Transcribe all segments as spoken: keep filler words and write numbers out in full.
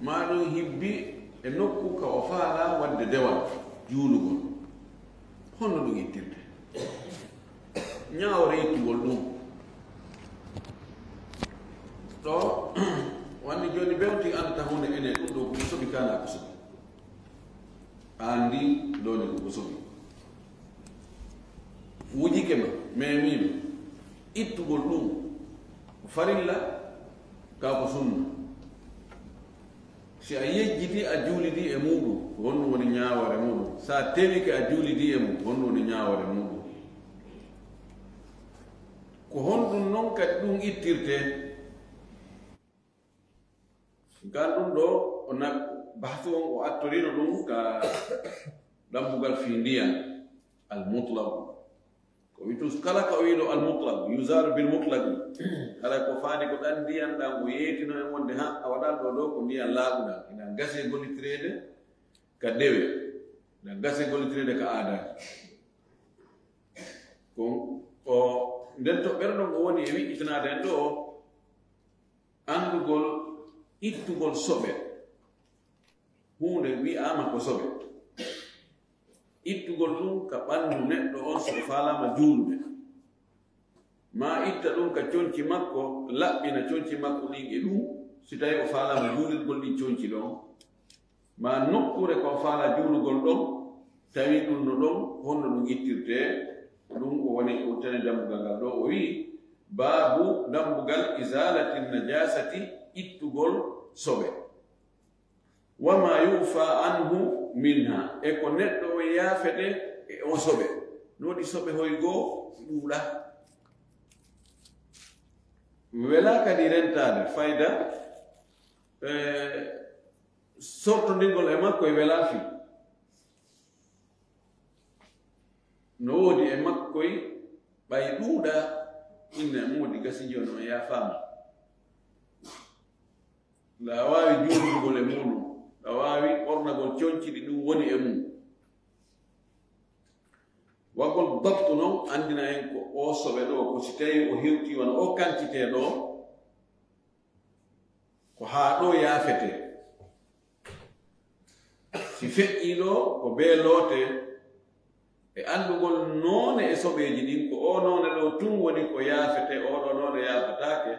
Maa ɗum hibbi e nokku ka o faalaa waɗde dewal juulugol. Honno ɗum ittirte? Ñaawore ittugol ɗum. Ɗo, wonni jooni bewti an tahude ene ɗum ɗo ko soɓi kana ko soɓi. An ndi ɗo ni ko soɓi. Wujike ma, memima. Ittugol ɗum ko farilla, ka ko sunna. Si a yejjiti, a juulidi e muɗum, ko honɗum woni ñaawore muɗum? Si a tewike, a juulidi e mum, ko honɗum woni ñaawore muɗum? Ko honɗum non kadi ɗum ittirte? Ngal ɗum ɗo, o na-, bahsu on o attorino ɗum ka dambugal fii ndiyan, al mutlaq. Ko witus kala ka o wiɗo al mutlaq, yuzalu bil mutlaq. Kala ko faani ko ɗan ndiyan ɗan o yeetino e wonde ha a waɗan ɗo ɗo ko ndiyan laaɓuɗan. Ina gasi e gollitireede ka dewe. Ina gasi e gollitireede ka aadaaji. Ko, ko nden to ɓerɗo ngo woni e wiɗɗitanaade en ɗo, anndugol ittugol soɓe. Huunde wi'aama ko soɓe. Ittugol ɗum ka ɓanndu neɗɗo on so o faalaama juulude. Maa itta ɗum ka conci makko, laɓɓina conci makko ɗin e ɗum, si tawii o faalaama juulirgol ɗin conci ɗon. Maa nokkuure ko o faalaa juulugol ɗon, tawi ɗum no ɗon, honno ɗum ittirtee? Ɗum o woni o tene dambugal ngal ɗo, o wi'i, baabu dambugal izalati najasati, ittugol soɓe. Wa ma yufa anhu minha, e ko neɗɗo o yaafete e on soɓe. No waɗi soɓe hoy goo ɗuuɗa. Wela kadi rentaade fayda, e, sortondirgol e makko e wela fi. No woodi e makkoy ɓay ɗuuɗa inna e moodi gasi jooni on yaafaama. Nda waawi juulugol e muɗum, nda waawi ɓornagol conci ɗi ɗum woni e mum. Waggol dabtu non anndina en ko o soɓe ɗo, ko si tawi o hewti wano o kancite ɗo, ko haa ɗo yaafete. Si feƴƴii ɗo, ko bee loote e anndugol noone e soɓeeji ɗin, ko o noone ɗo tun woni ko yaafete, o ɗo noone yaafataake,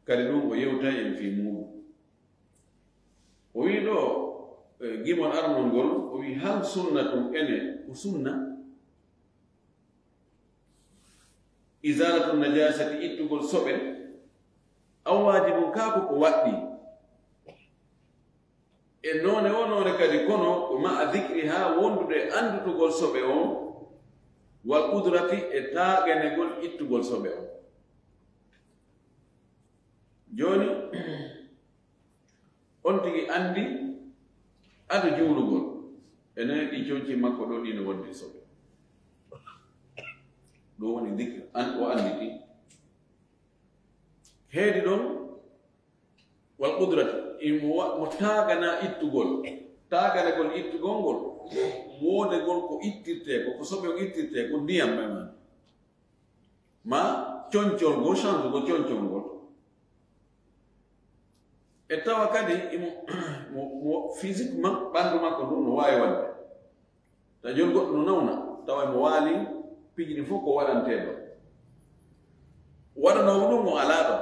kadi ɗum o yewtay en fii muuɗum. O wi'i ɗo, e, gimol arnol ngol, o wi'i, hal sunnatun, ene ko sunna? Izalatu najasati, ittugol soɓe, aw waajibun, kaa ko ko waɗɗi? E noone o noone kadi, kono ko ma'a dikri, haa wondude e anndutugol soɓe on, wal qudrati, e taaganegol ittugol soɓe on. Jooni, on tigi anndi ado juulugol, ene ɗi conci makko ɗo ɗi no wonde soɓe. Ɗo woni dikri, an o anndi ɗi. Heedi ɗon, wal qudrati, imo wa-, mo taagana ittugol. Taaganegol ittugol ngol, moodegol ko ittirtee ko, ko soɓe on ittirtee ko ndiyam ɓe man. Ma concol ngol, changegol concol ngol. E tawa kadi imo, mo, mo physiquement ɓanndu makko ndu no waawi waɗde. Tawi jooni goɗɗo no nawna, tawa emo waali piiji ɗin fof ko waɗanteeɗo. Waɗanoowo ɗum o alaa ɗo.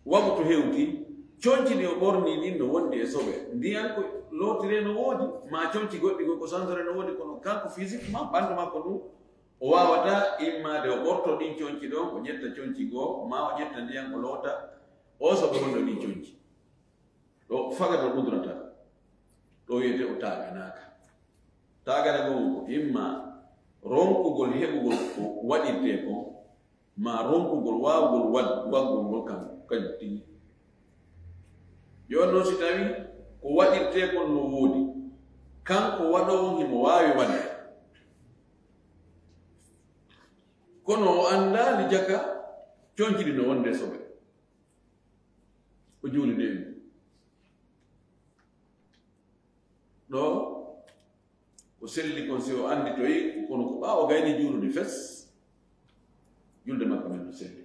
Wagu to hewti, conci ɗi o ɓornii ɗin no wondi e soɓe. Ndiyan ko lootiree no woodi, ma conci goɗɗi ko, ko sansore no woodi, kono kanko physiquement ɓanndu makko ndu o waawataa immaade o ɓorto ɗin conci ɗon, o ƴetta conci goo, ma o ƴetta ndiyan o loota, o soɓe wonno ɗin conci. Ɗo faqadal qudrata, ɗo wiyete o taaganaaka. Taagana goo ko imma ronkugol heɓugol ko waɗirtee kon, ma ronkugol waawugol wad-, waggol ngol kan, kañum tigi. Jooni noon si tawi ko waɗirtee kon no woodi, kanko waɗoowo himo waawi waɗde. Kono o anndaali jaka conci ɗi no wonde soɓe. O juuli nde ɗum. Ɗo ko selli kon si o annditoyi, kono ko ɓaawo gayni juulude fes, julde makko nden no selli.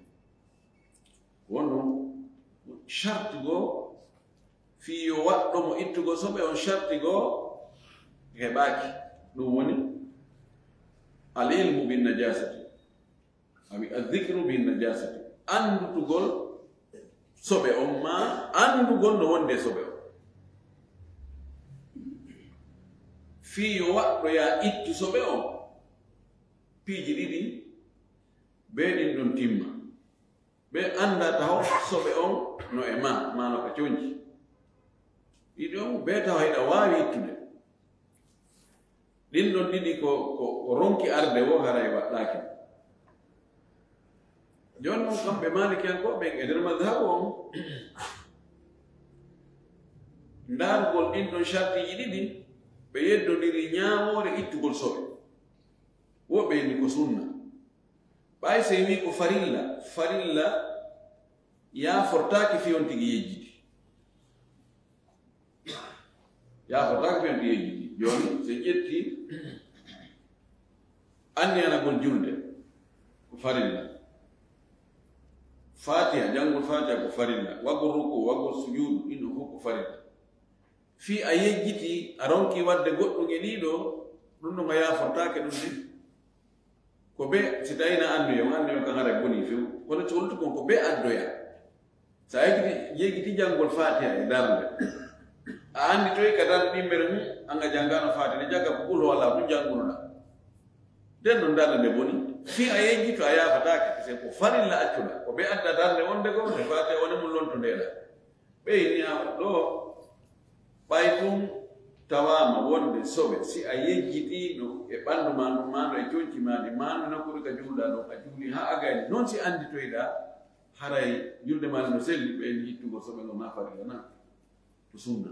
Wonno sharti goo Fii yo waɗɗo mo ittugol soɓe on sharti goo heɓaaki. Ɗum woni al ilmu bin najasati, awi azzikru bin najasati, anndutugol soɓe on, maa anndugol no wonde soɓe on. Fii yo waɗɗo yaa ittu soɓe on, piiji ɗiɗi bee ɗin ɗon timma. Ɓe annda taho soɓe on no e maa, maa no ka conci. Ɗiɗi on bee taho hiɗa waawi ittude. Ɗin ɗon ɗiɗi ko, ko, ko ronki arde woo haray waɗɗaaki. Jooni non kamɓe Maalikiyankooɓe ɓen e nder madhabu on, ndaarugol ɗin ɗon shartiiji ɗiɗi, ɓe yeddondiri ñaawoore ittugol soɓe. Woɓɓe inni ko sunna. Ɓay si en wii ko farilla, farilla yaafortaake fii on tigi yejjiti. Yaafortaake fii on tigi yejjiti. Jooni, si en ƴetti anniyanagol julde, ko farilla. Faatiha, janngol Faatiha ko farilla. Waggol ruku, waggol sujuudu, ɗin ɗon fof ko farilla. Fii a yejjiti, a ronki waɗde goɗɗum e ɗii ɗoo, ɗum ɗon a yaafortaake ɗum de. Ko bee, si tawii na anniya, on anniya kan haray bonii few. Kono coltu kon ko bee addoya. Si a yejjiti, yejjiti janngol Faatiha e darnde. A anndi toy ka darnde ɗimmere mum, an a janngaano Faatiha, ne jagga ko Qul huwallahu ɗum janngunoɗaa. Nden ɗon darnde nde boni. Fii a yejjito a yaafataake, se ko farilla accuɗaa. Ko bee adda darnde wonde goo, nde Faatiha woni mum lontondeɗaa. Ɓe inni a ɗoo, ɓay ɗum tawaama wonde soɓe, si a yejjitii no e ɓanndu maa ndun, maa no e conci maa ɗin, maa no e nokkuure ka juulɗaa ɗon, a juulii haa a gayni. Non si annditoyɗaa, haray julde maa nden no selli, ɓe inni ittugol soɓe ngon na farilla na, ko sunna.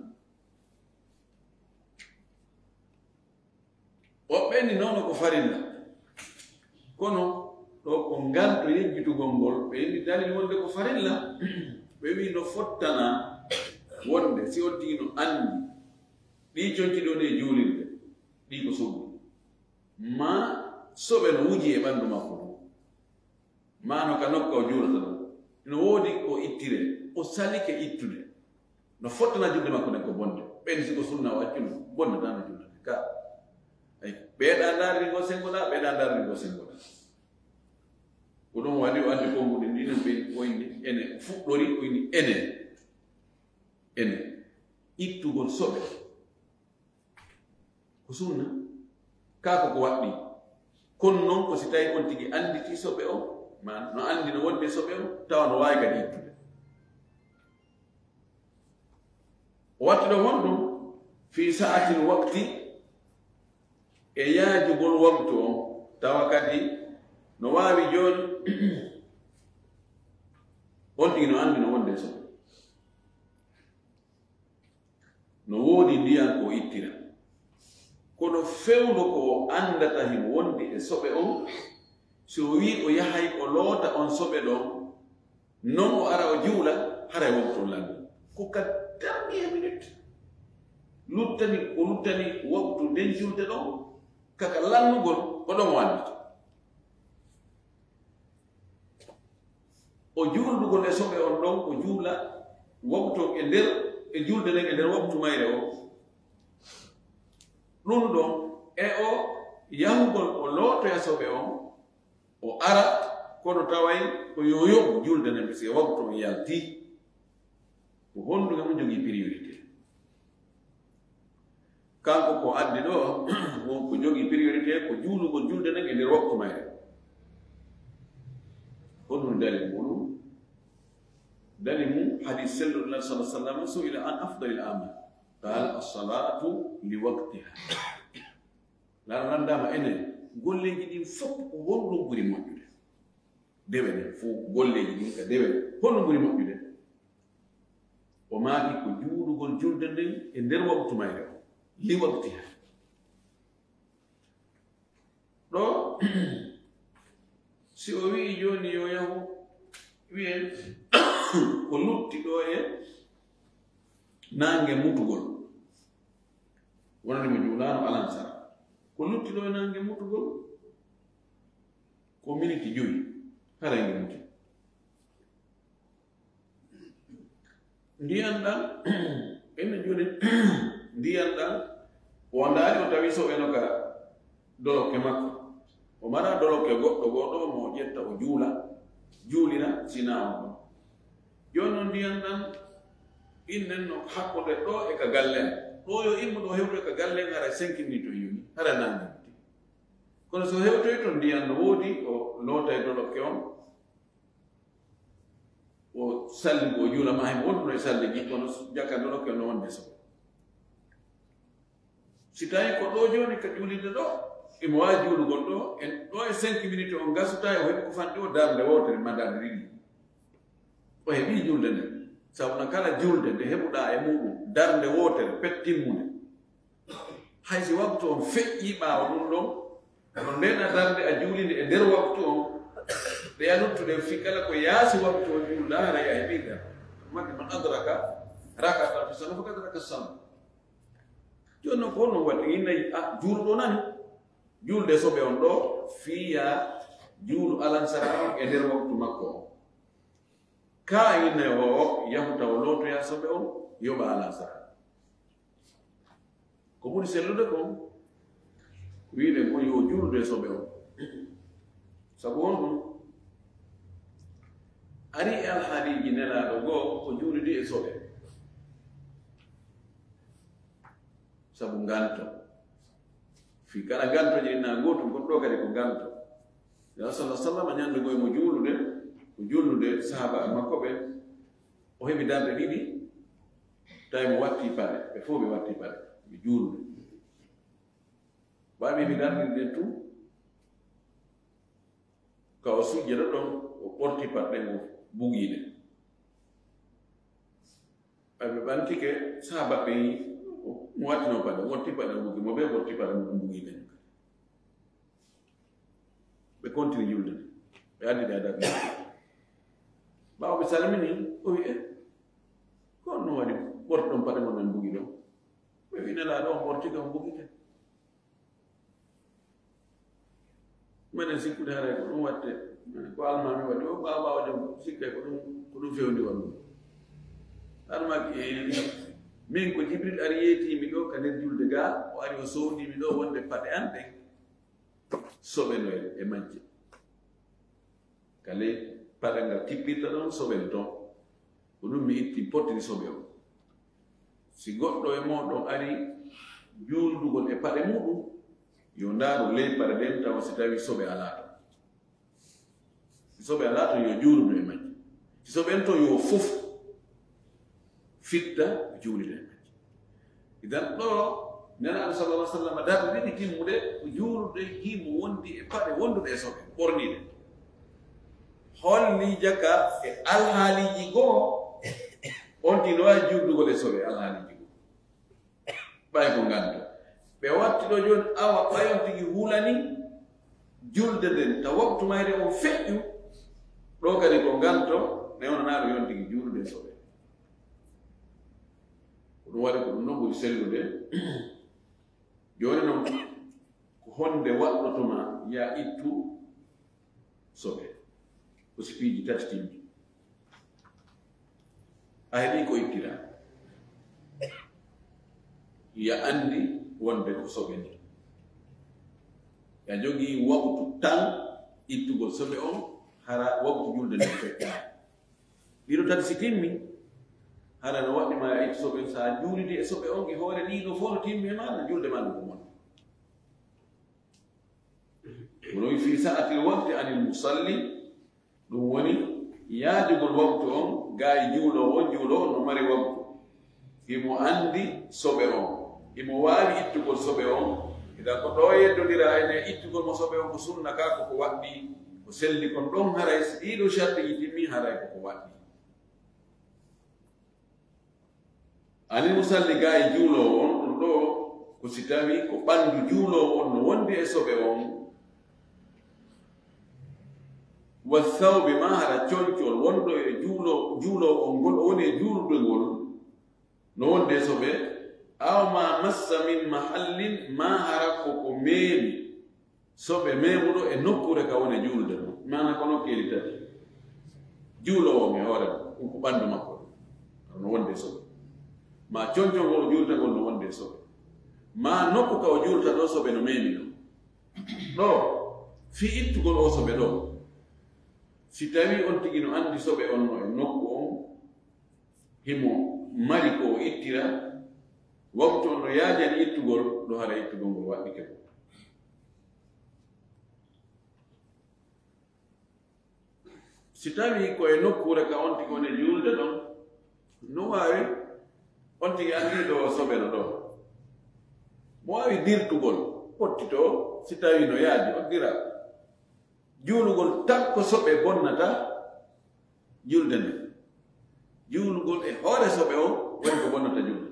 Woɓɓe ni noon ko farilla. Kono ɗoo ko ngal to yejjitugol ngol, ɓe inni dalil wonde ko farilla. Ɓe wii no fottana wonde si on tigi no anndi ɗii conci ɗoo ɗi e juulirde, ɗii ko sunna. Maa soɓe no wuji e ɓanndu makko ɗum. Maa no ka nokku o juulata ɗon. Ino woodi ko ittiree, o salike ittude. No fottana julde makko nden ko bonde. Ɓen si ko sunna o accuno, bonnataano julde nden. Ka, ay, ɓeeɗa ndaariri ngoo senngoɗaa, ɓeeɗa ndaariri ngoo senngoɗaa. Ko ɗum waɗi o addi konnguɗi ndin, ɓe o inni enen, o fuɗɗori, o inni enen. Enen. Ittugol soɓe. Ko sunna, kaa ko ko waɗɗii. Kono non ko si tawii on tigi annditi soɓe on, maa no anndi no wonde soɓe on, tawa no waawi kadi ittude. O watti ɗon honɗum? Fii sa'atil waqti, e yaajugol waktu on, tawa kadi no waawi jooni on tigi no anndi no wonde soɓe. No woodi ndiyan ko o ittira. Kono fewndo ko o anndata himo wondi e soɓe on, si o wi'i o yahay o loota on soɓe ɗon, non o ara o juula, haray waktu on lanndii. Ko ka dernière minute. Luttani, o luttani waktu nden julde ɗon, ka ka lannugol, ko ɗon o anndata. O juulugol e soɓe on ɗon, o juula waktu on e nder, e julde nden e nder waktu mayre on. Ɗum ɗon, e o yahugol o lootoya soɓe on, o ara, kono taway ko yo yoɓu julde nden, parce que waktu on yalti. Ko honɗum e mo jogii priorité? Kanko ko addi ɗoo, won ko jogii priorité, ko juulugol julde nden e nder waktu mayre. Honɗum dalil muɗum? Dalil mum, hadis selluɗo Nabi sallallahu alaihi wasallam, su'ila an afdalil amal. Qala as-salatu li waqtiha. Laara, lanndama enen, golleeji ɗin fof ko honɗum ɓuri moƴƴude? Dewe ɗen fof, golleeji ɗin ka dewe, honɗum ɓuri moƴƴude? O maaki ko juulugol julde nden e nder waktu mayre on, li waqtiha. Ɗoo, si o wi'i jooni yo yahu, wi'en ko lutti ɗoo e naange mutugol, wonande mo juulaano alansara, ko lutti ɗoo e naange mutugol, ko miniti jowi, haray nge muti. Ndiyan ɗan, Ɓen jooni ndiyan ɗan, o ndaari o tawi soɓe no ka dolokke makko. O mara dolokke goɗɗo goo ɗoo mo ƴetta o juula, juulira, sinaa on ɗon. Jooni non ndiyan ɗan, innen no hakkunde ɗoo e ka galle an. Ɗoo yo immo ɗoo hewtoy ka galle an, hara cinq minutes o yoni, hara nangi. Kono so hewtoy ton ndiyan no woodi, o lootay dolokke on, o salli ko o juula, ma himo wonduno e salli gi, kono jaka dolokke on no wonde so. Si tawi ko ɗoo jooni ka juulirde ɗoo, imo waawi juulugol ɗoo, en ɗoo e cinq minutes on gasutaa, o heɓi ko fanɗi o darnde wootere ma darnde ɗiɗi. O heɓii julde nden. Sabu na kala julde nde heɓuɗaa e muɗum darnde wootere pet timmunde. Hay si waktu on feƴƴii ɓaawo ɗum ɗon, kono nden a darnde a juulinde e nder waktu on, ɗe a luttuɗe fii kala ko yaasi waktu on juulɗaa, haray a heɓii darnde. Maki man adraka rak'atan fi salah faqad adraka salah. Jooni non ko honno waɗi? Inna a juuluɗo nani. Juulde soɓe on ɗoo, fii yaa juulu alansara on e nder waktu makko on. Kaa inna o yahuta o lootoya soɓe on, yoɓa alansara. Ko ɓuri sellude kon, wi'uɗen kon yo juulude e soɓe on. Sabu honɗum? Ari e alhaaliiji Nelaaɗo goo, o juulidi e soɓe. Sabu nganto. Fii kala nganto je na gootum, kon ɗoo kadi ko nganto. Ya sallallahu alaihi wasallam, ñande goo imo juulude, o juulude sahaaba makko ɓen, o heɓi darnde ɗiɗi, tawi mo watti paɗe, ɓe fow ɓe watti paɗe, ɓe juulude. Ɓaawo ɓe heɓi darnde ɗiɗi ɗen tun, ka o sujjata ɗon, o ɓorti paɗe ɗen, o bugi ɗe. Ɓay ɓe ɓantike, sahaaba ɓen, mo wattino paɗe, ɓorti paɗe, o bugi, mo ɓe ɓorti paɗe, mo bugi ɓen. Ɓe kontini julde nde. Ɓe addi ɗe adabi. Ɓaawo ɓe salmini, o wi'i, "Eh, ko honno waɗi ɓorti ɗon paɗe mon en bugi ɗon?" Ɓe wi'i, "Nelaaɗo on ɓortike, on bugike." Meɗen sikkude haray ko ɗum watte. Ko almaami waɗi o, ɓaawo ɓaawo jom sikkay ko ɗum, ko ɗum fewndi wonno. Almaami, eh, min ko Jibril ari yeetiimi ɗoo ka nder julde gaa, o ari o sowndii mi ɗoo wonde paɗe an ɗen soɓe no e, e majje. Kale paɗe ngal tippirta ɗon soɓe no ton. Ko ɗum mi itti pottini soɓe on. Si goɗɗo e mooɗon ari juulugol e paɗe muɗum, yo ndaaru ley paɗe ɗen tawa si tawi soɓe alaa ton. Si soɓe alaa ton, yo juuludu e majje. Si soɓe en ton, yo fof fitta juulida e majje. Idan ɗoo, Nelaaɗo sallallahu alaihi wasallam darɗe ɗiɗi timmuɗe, ko juulude gimo wondi e paɗe wonduɗe e soɓe, ɓorniiɗe. Holli jaka e alhaaliiji goo, on tigi no waawi juulugol e soɓe alhaaliiji goo. Ɓay ko nganto. Ɓe watti ɗoo jooni, awa ɓay on tigi hulani julde nden, ta waktu mayre on feƴƴu, ɗoo kadi ko nganto, newna naa ɗoo yon tigi juulude e soɓe. Ko ɗum waɗi ko ɗum non ɓuri sellude. Jooni non, ko honde waɗɗotoma yaa ittu soɓe? Ko si piiji tati timmi. A heɓii ko ittiraa. Ya anndi wonde ko soɓe ni. Ya jogii waktu tan ittugol soɓe on, hara waktu julde nden feƴƴaali. Ɗiɗo tati si timmi, hara no waɗɗi ma a ittu soɓe on, sa juulidi e soɓe on, e hoore ɗiɗo fof no timmi e ma, no julde ma nde ko mon. Kono wi fi sa'atil waqti anil musalli, ɗum woni yaajugol waktu on, gaa e juuloowo on, juuloowo on no mari waktu. Himo anndi soɓe on, himo waawi ittugol soɓe on. Idan ko ɗoo yeddondira ene ittugol mo soɓe on ko sunna, kaa ko ko waɗɗi, ko selli kon ɗon, haray si ɗiɗo shartiiji timmi, haray ko ko waɗɗi. Anil musalli, gaa e juuloowo on, ɗum ɗoo ko si tawi ko ɓanndu juuloowo on no wondi e soɓe on, wa thawbi, ma hara concol wonɗo e juulo-, juuloowo on ngol, o woni e juulude ngol, no wondi e soɓe, aw ma massa min mahallin, ma hara ko ko meemi. Soɓe meemuɗo e nokkuure ka woni juulde ɗon. Maana ko nokkeeli tati. Juuloowo on e hoore mum, ɗum ko ɓanndu makko ɗum. Kono wonde soɓe. Ma coñcol ngol o juulata ngol no wonde e soɓe, ma nokku ka o juulata ɗoo soɓe no memi ɗoo. Ɗoo, fii ittugol oo soɓe ɗoo, si tawii on tigi no anndi soɓe on no e nokku on, himo mari ko o ittira, waktu on no yaajani ittugol, ɗoo hara ittugol ngol waɗɗike ɗoo. Si tawii ko e nokkuure ka on tigi woni juulde ɗon, no waawi on tigi anndi ɗoo soɓe no ɗoo. Mo waawi dirtugol, pottitoo, si tawii no yaaji, o dira. Juulugol takko soɓe bonnata juulde nden. Juulugol e hoore soɓe on woni ko bonnata juulde.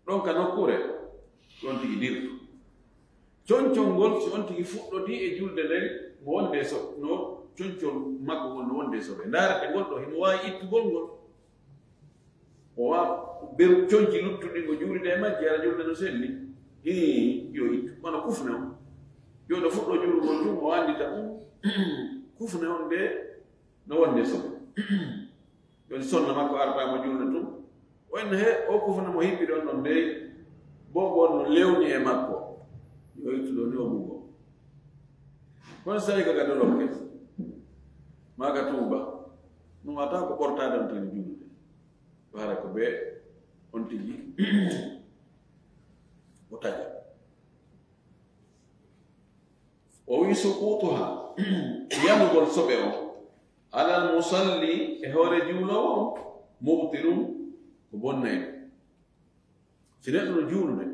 Ɗon ka nokkuure, ɗon tigi dirtu. Coñcol ngol, si on tigi fuɗɗotii e juulde nden, mo wonde e soɓe, no coñcol makko ngol no wonde e soɓe. Ndaarete ngol ɗoo, himo waawi ittugol ngol. O wa-, beru coñci luttuɗi ngo juulida e majji, hara juulde no selli. Hii, yo ittu. Kono kufne on. Yo ɗo fuɗɗo juulugol tun, o anndita, mm, kufne on de, no wonde e soɓe. Jooni sonna makko arata mo juulde tun. O inna he, o kufna mo hiɓɓi ɗon ɗon dey, boobo on no lewni e makko. Yo ittu ɗoo ni o bugo. Kono so tawi ko ka dolorke, maa ka tuuba, ɗum wata ko ɓortaade on tigi juulde. Ko hara ko bee on tigi o taƴa. O wi suqutuha, yanugol soɓe on, alal musalli, e hoore juuloowo on, mubtilun, ko bonnay ɗum. Si neɗɗo no juulude,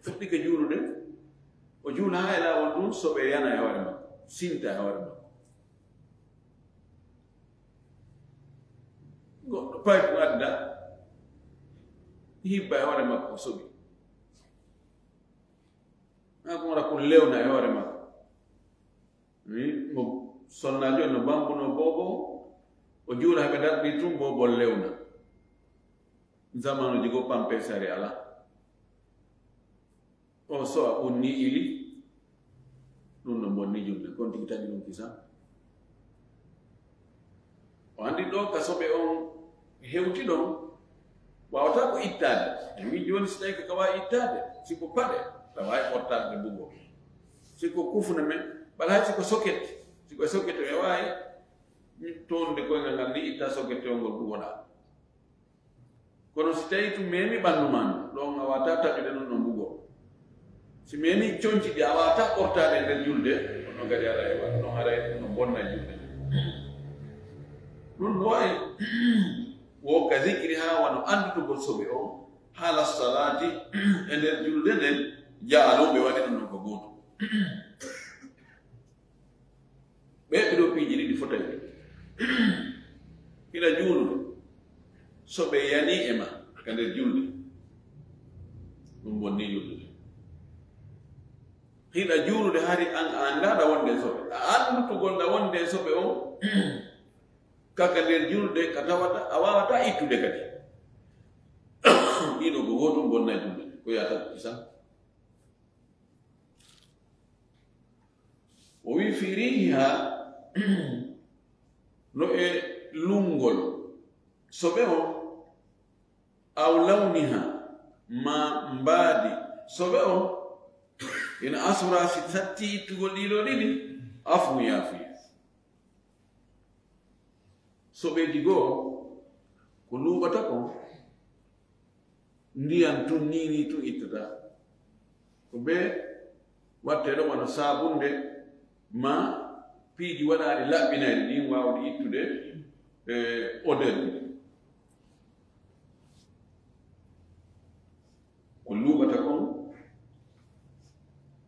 fuɗɗike juulude, o juula haa e laawol ɗum, soɓe yana e hoore makko, sinta e hoore makko. Goɗɗo pay ko adda, hibba e hoore makko, o soɓi. Haa ko wara ko lewna e hoore makko. Wi, mo sonnaajo no bambuno boobo, o juula haa ɓe darɗi tun, boobo lewna. Zamanuuji goo pampee sari alaa. O so'a ɓunni ili, ɗum no bonni juulde, kon tigi taƴi ɗum kisan. O anndi ɗoo ka soɓe on hewti ɗon, waawataa ko ittaade. Mi wi'i jooni si tawii ko ka waawi ittaade, si ko paɗe, ka waawi ɓortaade bugo. Si ko kufne men, ɓala hay si ko soket, si ko soket e waawi toonde koyngal ngal ni itta soket o ngol bugoɗaa. Kono si tawii tun memi ɓanndu maa ndu, ɗon a waawataa taƴude ɗum ɗon bugo. Si memi conci ɗi a waawataa ɓortaade e nder julde, ɗon kadi haray, ɗon haray ɗum no bonna julde. Ɗum no wayi wo ka zikriha, wano annditugol soɓe on, haala salaati, e nder julde nden, jaaloo ɓe waɗi ɗum ɗon ko gootum. Ɓee ɗiɗo piiji ɗiɗi fotay ɗi. Hiɗa juulude, soɓe yanii e ma ka nder julde, ɗum bonnii julde. Hiɗa juulude hari an a anndaa ɗa wonde e soɓe. A annditugol ɗa wonde e soɓe on, ka ka nder julde ka tawata, a waawataa ittude kadi. Ɗiɗo ko gootum bonnay julde, ko yaata ko kisan. O wi fii riihiha, no e lungol soɓe on, aw lawniha, ma mbaadi soɓe on, ina asura si satti ittugol ɗiɗo ɗiɗi, afu yaafuya. Soɓeeji goo, ko luuɓata kon, ndiyan tun nii nii tun ittata. Ko bee waɗteeɗo wano saabunde maa piiji waɗaaɗi laɓɓinayɗi ɗin waawɗi ittude, e, odeur ɗin. Ko luuɓata kon,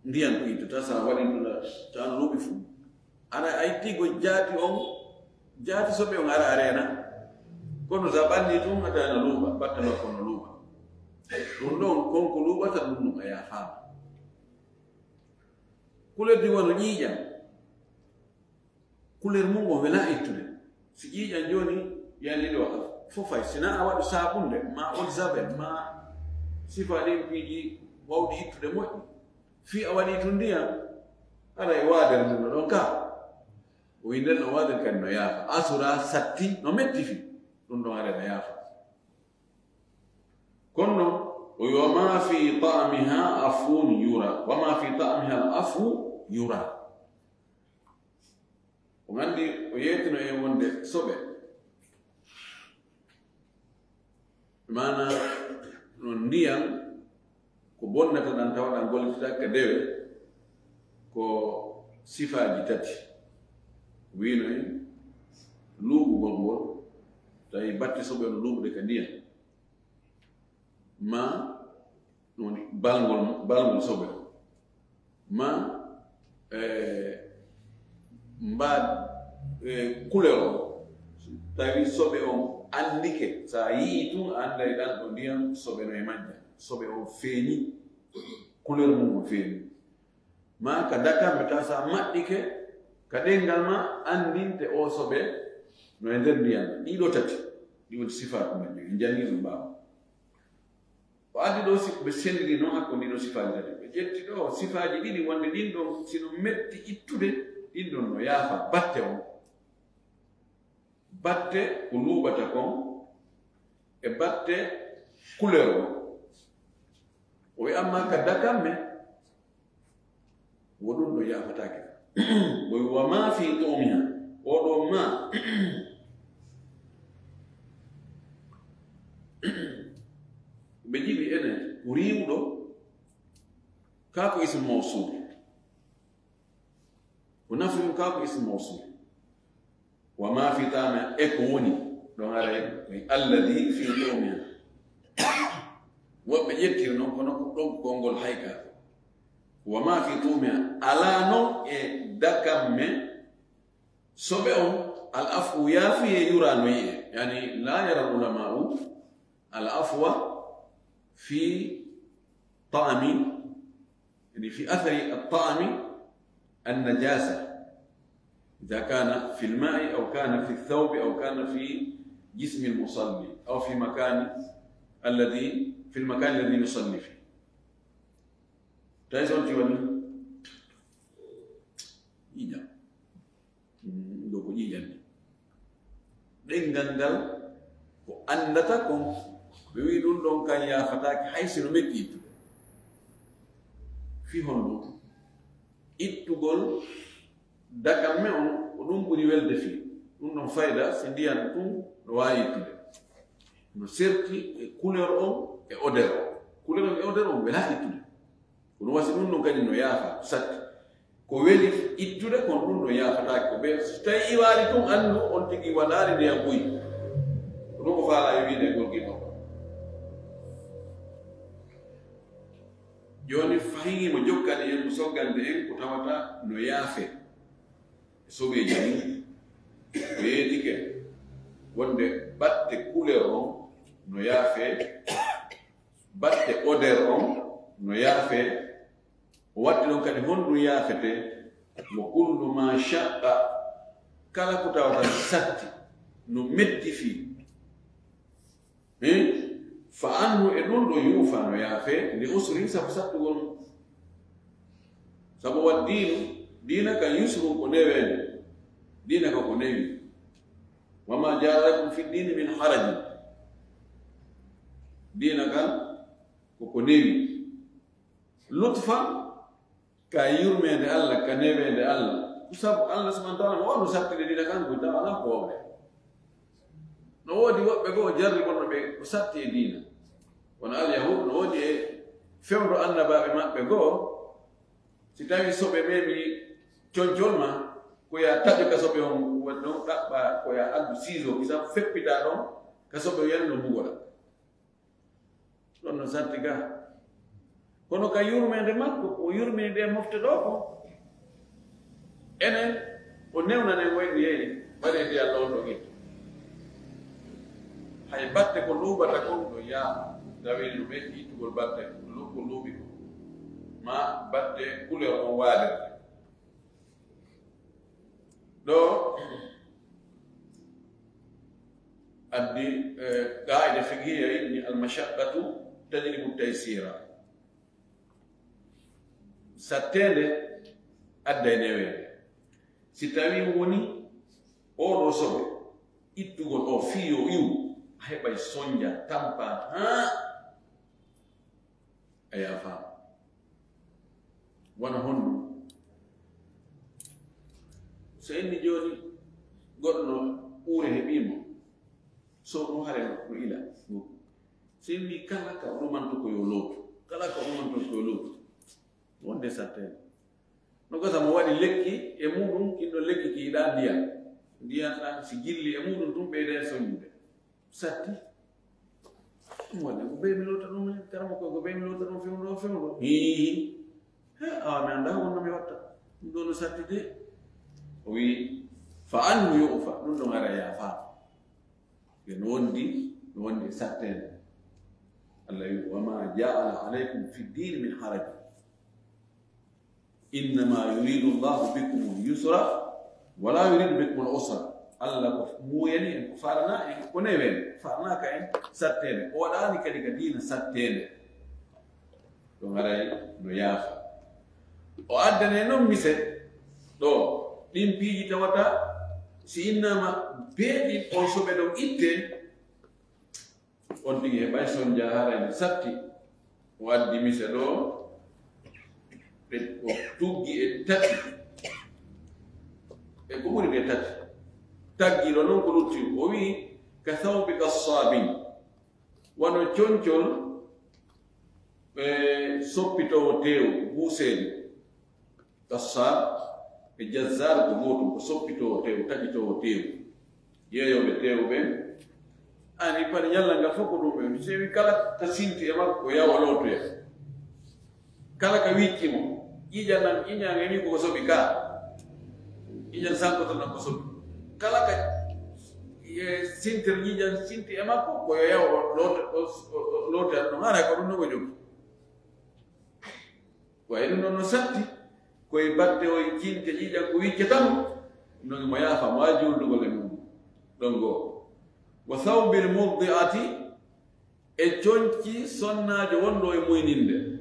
ndiyan ko ittata, sa waɗi ɗum, ta no luuɓi fu. Ara a itti go jaati on, jaati soɓe on ara a reena. Kono sa ɓanni ɗum, a tawa no luuɓa, batte makko no luuɓa. Ɗum ɗon, kon ko luuɓata ɗum, ɗum a yaafaama. Kulerdi wano ƴiiƴam. Kuleer mum on welaa ittude. Si ƴiiƴam jooni yani ɗo, fofay, si na a waɗu saabunde, ma eau de javel, ma sifa ɗin piiji wawɗi ittude moƴƴi. Fii a waɗi tun ndiyam, haray waadere ndun no ɗon ka. O wi nden no waadere kadi no yaafa. Asura satti no metti fii. Ɗum ɗon haray no yaafa. O wi, "Wa ma fi ta'miha afwun yura." Wa ma fi ta'miha al afwu yura. O nganndi o yeetino en wonde soɓe. Maana no ndiyam ko bonnata ɗan tawa ɗan gollitata ka dewe ko sifaaji tati. Wiino en luuɓugol ngol, tawi batte soɓe no luuɓude ka ndiyam. Ma ɗum woni balngol, balngol soɓe. Ma, eh, mbaad, eh, couleur o. Tawi soɓe on anndike, sa yii tun, a annday ɗan ɗo ndiyam soɓe no e majja. Soɓe on feeñi, couleur mum on feeñi. Ma ka dakam ɓe tawa sa maɗɗike, ka ɗenngal ma anndinte o soɓe no e nder ndiyam. Ɗiɗo tati, ɗi woni sifaatu majji. En janngii ɗum ɓaawo. O addi ɗo si-, ɓe senndiri noon hakkunde ɗiɗo sifaaji tati. Ɓe ƴetti ɗo sifaaji ɗiɗi wonde ɗin ɗon, si no metti ittude, ɗin ɗon no yaafa batte on. Batte ko luuɓata kon, e batte couleur on. O wi amma ka dakamme, wo ɗum ɗo yaafataake. Mo wi, "Wa ma fi tumiha." Oɗo ma. Ɓe jiɓi enen, ko riiwɗo, kaa ko ismu mawsul. Ko nafu ɗum kaa ko ismu mawsul. Wa ma fi tumiha, e ko woni ɗon, haray ko alladhi fi tumiha. Woɓɓe ƴettiri noon, kono ko ɗon konngol hayka. Wa ma fi tumiha, alaa noon e dakamme soɓe on, al afwu, yaafuyee, yura, no yi'ee. Yani, la yara al ulama'u al afwa fi ta'mi يعني في أثر الطعم النجاسة، إذا كان في الماء أو كان في الثوب أو كان في جسم المصلي أو في مكان الذي، في المكان الذي يصلي فيه. Tawi so on tiwani ƴiiƴam. Mm, ɗo ko ƴiiƴam ni. Ɗenngal ngal ko anndata kon, ɓe wi ɗum ɗon kan yaafataake hay si no metti ittude. Fii honɗum? Ittugol dakamme on, ko ɗum ɓuri welde fii. Ɗum ɗon fayda, si ndiyan tun no waawi ittude. No serti e couleur on e odeur on. Couleur on e odeur on welaa ittude. Kono wasi ɗum ɗon kadi no yaafa, satti. Ko weli ittude, kono ɗum ɗon yaafataake. Ko ɓe, so tawi iwaali tun, anndu on tigi waɗaali ndiyan buy. Ko ɗum ko faalaa e wiide e gorgii makko. Jooni fahin himo jokkani en, mo soggande en ko tawata no yaafe e soɓeeji ɗin. O yeetike wonde batte couleur on no yaafe, batte odeur on no yaafe. O watti ɗon kadi honɗum yaafete, wa kullu ma shaqqa, kala ko tawata no satti, no metti fii. Eh? Fa anhu, e ɗum ɗo yuufa, no yaafe, li usrin, sabu sattugol mum. Sabu wa diinu, diina kan yusrun, ko neweende. Diina kan ko newi. Wa ma ja'ala lakum fi diini min harajin. Diina kan ko ko newi. Lutfan, ka yurmeende Allah, ka neweende Allah. Ko sabu Allah subhanahu wa ta'ala no wano sattinde diina kan ko tawa alaa ko wawde. No woodi woɓɓe goo o jarribonno ɓe ko satti e diina. Kono Alyahud no woodi e fewndo annabaaɓe maɓɓe goo, si tawi soɓe memi concol ma, ko ya taƴo ka soɓe on, woni ɗon ɗaɓɓa ko ya addu siiso, kisa feppita ɗon ka soɓe on, yani no mbugoɗa. Ɗon no satti ga. Kono ka yurmeende makko, o yurmini ɓe mofte ɗo ko. Enen, o newnanen wayno yeeyi, waɗe ndi Allah on ɗo ittu. Hay batte ko luuɓata kon ɗo yaa, tawiri no metti ittugol batte, ko lu-, ko luuɓi ko. Ma batte couleur on waadere. Ɗo addi, eh, qaa'ida fiqhiyya ni, al-mashaqqatu tajlibu taysira. Satteende adday neweende. Si tawii woni oo ɗoo soɓe, ittugol oo fii yo iwu, a heɓay sonja, tampa, haa A yaafa. Wano honno? So inni jooni, goɗɗo no ɓuure heɓii mo, so ɗum hare no, no ila. So inni kala ka o ɗumanto ko yo lootu, kala ka o ɗumanto ko yo lootu. Wonde sattee. No gasa mo waɗi lekki e muɗum, kinɗo lekki ki yiɗaa ndiyan. Ndiyan ɗan si jilli e muɗum tun ɓeyda e soñude. Satti. Ɗum waɗi ko bey mi loota ɗum, kara mo ko ko bey mi loota ɗum, fewndo, fewndo. Hihi. He, awa mi anndaa honno mi watta. Ɗum ɗoo no satti de. O wi'i, "Fa anhu yu'fa." Ɗum ɗon ara yaafa. Ɓe no wondi, no wondi e satteende. Allah wi'i, "Wa ma ja'ala alaykum fi ddini min haraj. Innama yuridu Allahu bikum al-yusra, wa la yuridu bikum al-usra." Allah ko muuyani en, ko farana en, ko newi en, faranaaka en satteende. O waɗaani kadi ka diina satteende. Ɗum haray no yaafa. O addane noon mise ɗo, ɗin piiji tawata si innama beeɗi on soɓe ɗon itte, on tigi heɓay sonja haray no satti. O addi mise ɗo, ɓe o tuggi e tati. E ko ɓuri ɓe tati. Taggiiɗo noon ko lutti, o wi'i, "Ka thawbi qassabin." Wano concol, e, soppitoowo teewu, buuseejo. Qassab e jazzar ko gootum, ko soppitoowo teewu, taƴitoowo teewu. Yeeyooɓe teewu ɓen, ani pari ñalla ngal fof ko ɗum ɓe. Mi sewi kala ka sinti e makko ko yawa lootoya. Kala ka wicci mo, ƴiƴan an, ƴiƴan e ni ko soɓi ka. Ƴiƴan sankoto nan ko soɓi. Kala ka, e, sintir ƴiƴan sinti e makko ko yo yawa looto, o, o, o, lootoya ɗum. Haray ko ɗum no ko jogii. Ko e ɗum ɗon no satti, ko e batte o e jinte ƴiƴan ko wicce tan, non mo yaafa, mo waawi juulnugol e mum. Ɗon goo. Wa thawbil murdi'ati, e conci sonnaajo wonɗo e muyninde.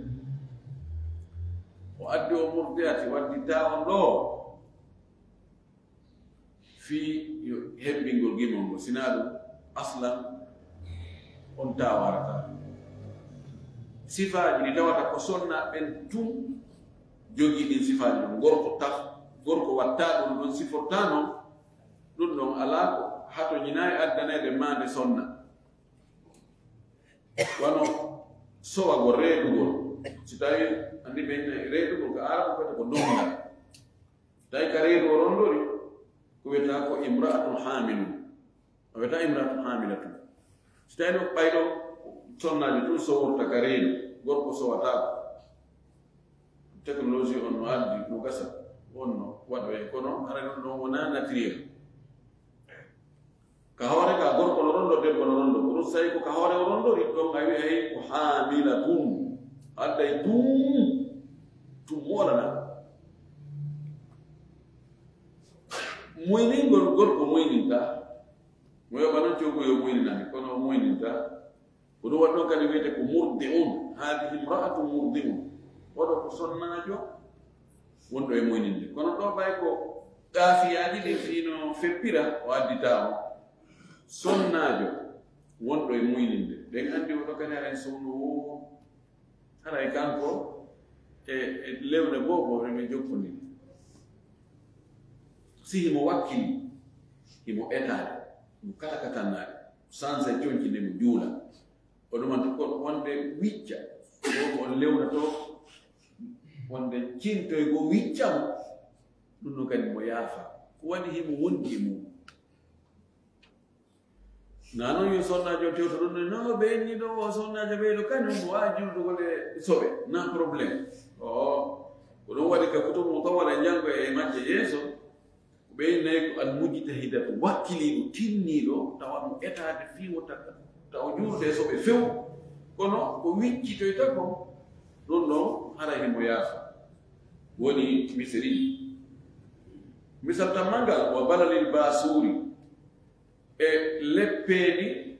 O addi o murdi'ati, waddi taa on ɗo. Fii yo hebbingol gimol ngol, sinaa ɗum, aslan, on taawarata. Sifaaji ɗi tawata ko sonna ɓen tun jogii ɗin sifaaji ɗon. Gorko taf, gorko wattaa ɗum ɗon, sifortaa non, ɗum ɗon alaa ko hatoñinaa e addaneede maande sonna. Wano sowagol, reedugol. Si tawii anndi ɓe reedugol ka Aarabu kadi ko donngal. Tawi ka reedu o rondori, ko wiyata ko imra'atun hamilun. O wiyata imra'atun hamilatun. Si tawi no ɓayɗo sonnaajo tun soworta ka reedu, gorko sowataako. Technologie on no addi, no gasa, on no waɗoye, kono hara ɗum ɗon wonaa naturel. Ka hoore ka gorko no rondo, debbo no rondo. Kono so tawi ko ka hoore o rondori, ɗon a wi'ay ko haamilatun. Adday tun, tun moolana. Muyningol gorko muyninta. Mo yoɓa non coggu yo muyninani, kono o muyninta. Ko ɗum waɗi ɗon kadi wiyete ko murdi'un. Haadihi imra'atun murdi'un. Oɗo ko sonnaajo wonɗo e muyninde. Kono ɗo ɓay ko kaafiyaaji ɗin fii no feppira, o additaa on. Sonnaajo wonɗo e muyninde. Ɓen anndi oɗo kadi haray sowno woo. Haray kanko e, e lewle boobo ɓe ɓe jokkondiri. Si himo wakkili, himo etaade, himo kata katannaade, sansa e conci nde mo juula. O ɗumanto kon wonde wicca, ko on lewnato, wonde cintoy go wicca mo, ɗum no kadi mo yaafa. Ko waɗi himo wondi e mum. Na non yo sonnaajo tewto ɗum, no ɓe inni ɗo o sonnaajo ɓeyɗo kañum mo waawi juldugol e soɓe, na problème. O, ko ɗum waɗi ka kutubu mutawwala e njanngo e majje yeeso. Ɓe nayi ko al mujtahidatu, wakkiliiɗo, tinniiɗo, tawa mo etaade fii wota, tawa juulde e soɓe few, kono ko wiccitoyta kon, ɗum ɗon haray himo yaafa. Woni misiri. Misal tammangal, wa balalil baasuuri, e leppeeli,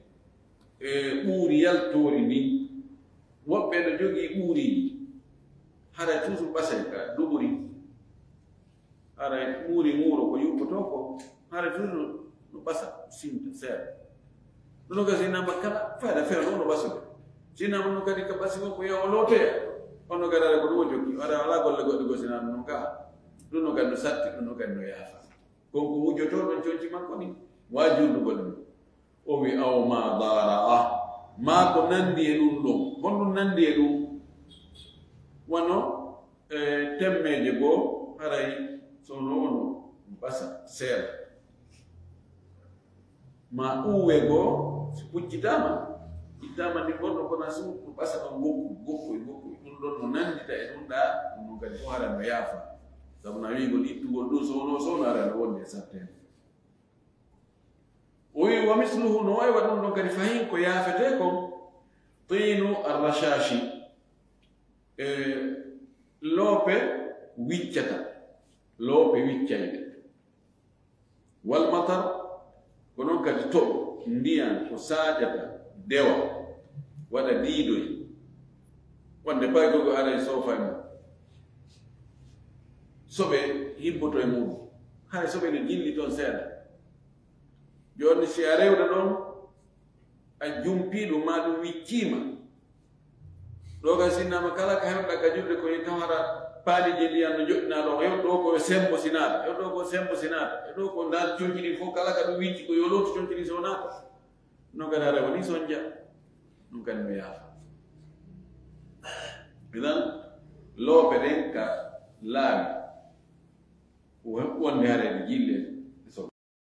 e ɓuuri yaltoori ndin. Woɓɓe no jogii ɓuuriiji, haray toujours ɓasay ka duɓuri. Haray ɓuuri ŋuuro ko yuɓɓotoo ko, haray toujours no, no ɓasa, sinta, seeɗa. Ɗum no gasi namba kala fayda feere ɗum no ɓasude. Sina mo kadi ka ɓasi makko yaha o lootoya. Ono gadare ko ɗum o jokki. Wara alaa golle goɗɗe goo sina ɗum non ka. Ɗum no kadi no satti, ɗum no kadi no yaafa. Kon ko wujjotoo ɗon conci makko ni. Wa juulugol ɗum. O wi aw ma dara'a. Maa ko nanndi e ɗum ɗon. Honɗum nanndi e ɗum? Wano, e, temmeeje goo, haray so no ono ɓasa seera. Ma uwe goo, si puccitaama, ittaama ndi goɗɗo kono a suuɗu ɓasa ɗon gokku, gokku e gokku. Ɗum ɗon no nanndita e ɗum ɗaa, ɗum ɗon kadi fof hara no yaafa. Sabu na wiigol ittugol ɗum so wonoo so wonoo hara no wonde e satteende. O wi wa misluhu, no wayi wa ɗum ɗon kadi fahin ko yaafetee kon, tiinu arrashashi, e loope wiccata, loope wiccayɗe. Wal matar, ko noon kadi toɓo, ndiyan ko saaƴata, dewa, waɗa diidoy. Wonde paygol ko aray soofa e mum. Soɓe hibboto e mum. Hay soɓe no jilli toon seeɗa. Jooni si a rewde ɗoon, a jumpii ɗum, maa ɗum wicciima. Ɗo ka sinnaama kala ka heɓɗa ka julde ko e tawara paali je ndiyan no joɗɗinaa ɗo. Yo ɗo ko sembo sinaata, yo ɗo ko sembo sinaata, yo ɗo ko ndaar conci ɗin fof kala ka ɗum wicci ko yo lootu conci ɗin so naata. No gadara woni sonja, ɗum kadi no yaafa. Idan, loope ɗen ka laawi. Ko wonde hareede jille.